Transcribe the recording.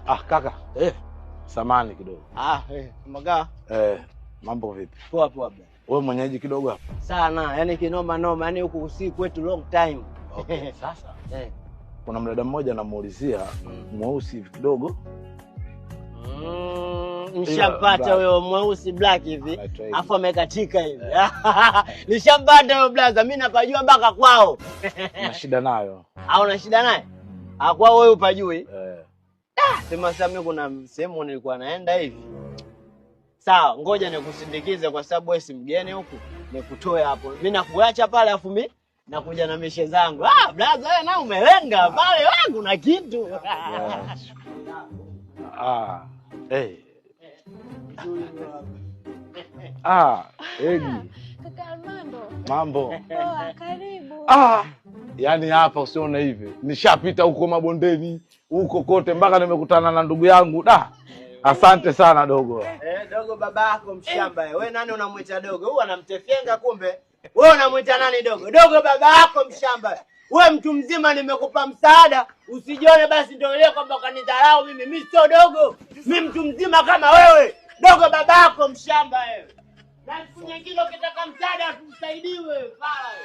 Ah, kaka. Eh. Samani kidogo. Ah, eh, magaa. Eh, mambo vipi? Poa poa bwana. Wewe mwenyeji kidogo hapa? Sana, yani kinoma noma, yani huku usiku kwetu long time. Okay, sasa. Eh. Kuna mdada mmoja namuulizia mweusi hivi kidogo. Nishampata huyo mweusi black hivi. Afu amekatika hivi. Nishampata huyo blaza, mimi napajua mpaka kwao. Na shida nayo. Au una shida naye? Ah, kwao wewe upajui? Eh. Ah, sema sasa mimi kuna sehemu nilikuwa naenda hivi. Sawa, ngoja nikusindikize kwa sababu wewe si mgeni huku, nikutoe hapo. Mimi nakuacha pale afu mimi nakuja na mishe zangu. Ah, blaza wewe na umelenga pale wewe kuna kitu. Yes. Ah, hey. Ah, Egi. Kaka Armando. Mambo. Poa, karibu. Ah, yani hapa usione hivi. Nishapita huko mabondeni, huko kote mpaka nimekutana na ndugu yangu. Da. Asante sana dogo. Eh, dogo babako mshamba. Wewe nani unamuita dogo? Huyu anamtefyenga kumbe. Wewe unamuita nani dogo? Dogo babako mshamba. Wewe mtu mzima nimekupa msaada, usijione basi ndio ile kwamba ukanidharau mimi. Mimi sio dogo. Mimi mtu mzima kama wewe. Dogo babako mshamba wewe. Na siku nyingine ukitaka msaada tusaidiwe. Bye.